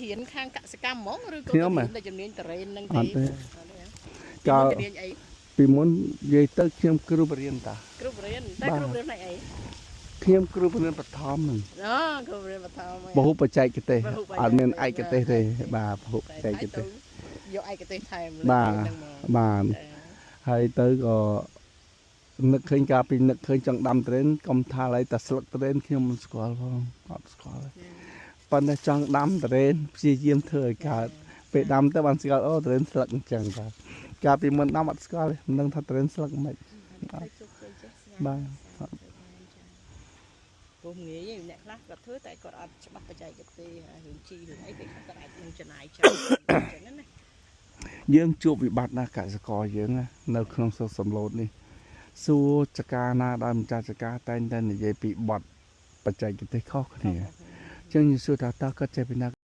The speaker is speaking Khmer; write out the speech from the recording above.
រៀនខាងកសិកម្មហ្មងឬក៏ ខ្ញុំ រៀនតែជំនាញតរេនហ្នឹងទេ អត់ទេ កា កាល លជំនាញអី ពីមុននិយាយទៅខ្ញុំគ្រូបរិញ្ញាតា គ្រូបរៀនតែ បាទ គ្រូបរៀនផ្នែកអី ខ្ញុំគ្រូបរិញ្ញាបឋមហ្នឹង អូគ្រូបរៀនបឋម ពហុបច្ចេកទេស ពហុបច្ចេកទេស អត់មានឯកទេសទេបាទពហុប តែ ច្ចេកទេស យកឯកទេសថែមលើ បាទ ហ្នឹងមក បាទហើយទៅក៏នឹកឃើញកាលពីនឹកឃើញចង់ដាំត្រេនកុំថាឡើយតែស្លឹកត្រេនខ្ញុំមិនស្គាល់ផងអត់ស្គាល់ទេប៉ុន្តែចង់ដាំត្រេនព្យាយាមធ្វើឲ្យកើតពេលដាំទៅបានស្គាល់អូត្រេនស្លឹកអញ្ចឹងបាទកាលពីមុនដាំអត់ស្គាល់ទេមិនដឹងថាត្រេនស្លឹកមិន ទៅជោគជ័យចេះស្ងា បាទ ព្រោះងាយឯងអ្នកខ្លះគាត់ធ្វើតែគាត់អត់ច្បាស់បច្ចេកទេសរឿងជីរឿងអីពេលខ្លះគាត់អាចនឹងចំណាយច្រើនអញ្ចឹងណា យើងជួបវិបត្តិណាស់កសិករយើងណានៅក្នុងស្រុកសំឡូតនេះសួរចការណាដោយម្ចាស់ចការតែងតែនិយាយពីបទបច្ចេកទេសខុសគ្នាអញ្ចឹងយើងសួរថាតើគាត់ចេះពីណា